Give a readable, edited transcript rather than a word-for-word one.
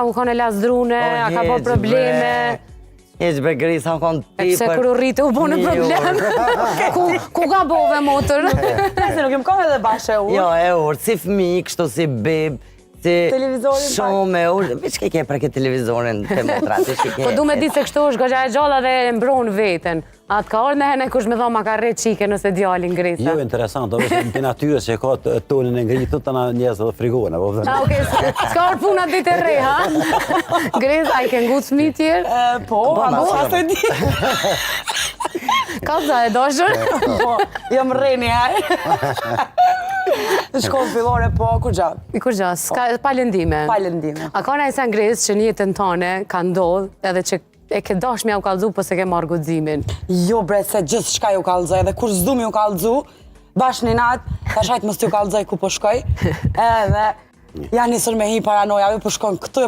u konë e lazdrune, Po, a ka bo hiq, probleme? bre. Hiq bre Grisa, u konë E pse kur u rrite u bo në problem? ku, ku ka bove motër? Se nuk jem konë edhe bash e urtë. Jo, e urtë, si fëmi, kështu si beb, si Televizorin pak. Shumë e urtë. Veç ke ke për ke televizorin të motra, ti që ke. Po du me ditë se kështu është goxha e gjalla dhe e mbron veten. A të ka ardhë në hene kush me thonë ma ka rre çikën ose djalin Gresa? Jo, interesant, do veç në natyrës që ka tonin e ngritur, të na njerëz edhe frigohen, apo A, okej, s'ka ardhë puna ditë e re, ha? Gresa, a i ke ngu fëmijë tjerë? E, Po, Po, a ma, po, si asë e di. Ka e dashur? Po, jam rreni, aj. Në shkollë fillore, po, kur gja? I kur gja, s'ka, pa lëndime. Pa lëndime. A ka naj sen Gresë që në jetën tane ka ndodhë edhe që e ke dash me jau kallzu, po se ke marrë guximin? Jo, bre, se gjithë shka ju kallëzoj, edhe kur s'du mi ju kallëzu, bash një natë, tash hajt mos t'ju kallëzoj ku po shkoj, edhe ja nisër me hi paranoja, jo po shkon këtu, jo po.